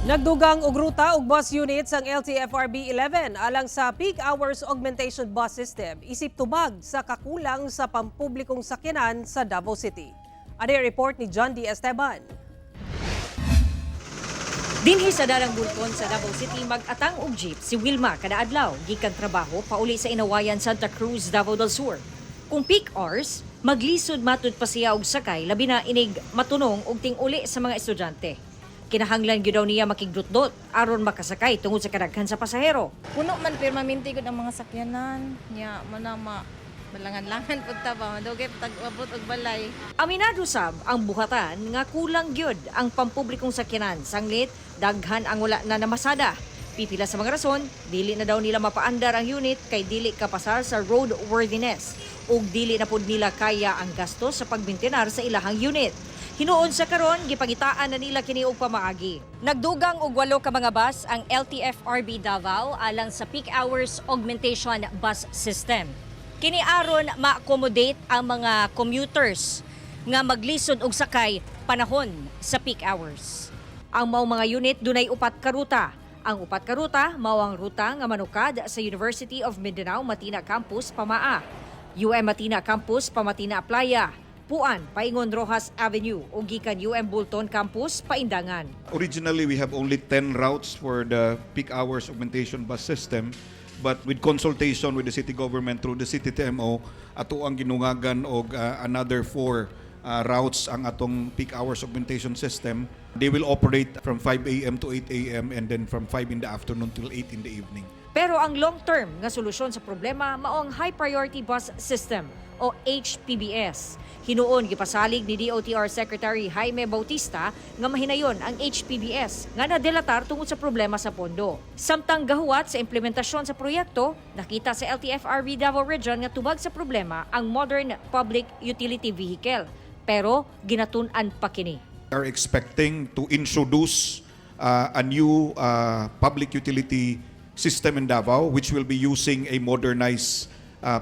Nagdugang og ruta og bus units ang LTFRB 11 alang sa peak hours augmentation bus system isip tubag sa kakulang sa pampublikong sakyanan sa Davao City. Ani report ni John D. Esteban. Dinhi sa dalang Bulcon sa Davao City, mag-atang og jeep si Wilma kada adlaw gikan trabaho pauli sa Inawayan, Santa Cruz, Davao del Sur. Kung peak hours, maglisod matud pa siya og sakay, labi na inig matunong og ting-uli sa mga estudyante. Kinahanglan gyud daw niya makigdutdot aron makasakay tungod sa kadaghan sa pasahero. Puno man permanente gud ang mga sakyanan. Nya mo na ma malangan-langan pud ta ba, madugay tag abot og balay. Aminado sab ang buhatan nga kulang gyud ang pampublikong sakyanan, sanglit daghan ang wala na namasada. Pipila sa mga rason, dili na daw nila mapaandar ang unit kay dili kapasar sa road worthiness ug dili na pud nila kaya ang gasto sa pagmintenar sa ilahang unit. Hinuon sa karon, gipangitaan na nila kini og pamaagi. Nagdugang og walo ka mga bus ang LTFRB Davao alang sa peak hours augmentation bus system. Kini aron ma-accommodate ang mga commuters nga maglisod og sakay panahon sa peak hours. Ang mao mga unit dunay upat ka ruta. Ang upat ka ruta mao ang ruta nga manukad sa University of Mindanao Matina Campus Pamaa, UM Matina Campus Pamatina Playa, Puan paingon Roxas Avenue ug gikan UM Bulton Campus paindangan. Originally, we have only 10 routes for the peak hours augmentation bus system. But with consultation with the city government through the city TMO, ato ang ginungagan og another four routes ang atong peak hours augmentation system. They will operate from 5 a.m. to 8 a.m. and then from 5 in the afternoon till 8 in the evening. Pero ang long-term nga solusyon sa problema mao ang High Priority Bus System o HPBS. Hinuon gipasalig ni DOTR Secretary Jaime Bautista nga mahinayon ang HPBS nga nadelatar tungod sa problema sa pondo. Samtang gahuwat sa implementasyon sa proyekto, nakita sa LTFRB Davao Region nga tubag sa problema ang modern public utility vehicle. Pero ginatun-an pa kini. We are expecting to introduce a new public utility system in Davao, which will be using a modernized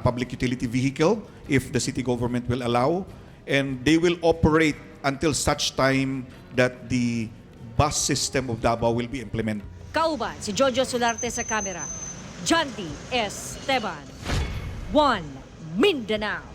public utility vehicle if the city government will allow. And they will operate until such time that the bus system of Davao will be implemented. Kauban si Jojo Solarte sa kamera. John D. Esteban. 1 Mindanao.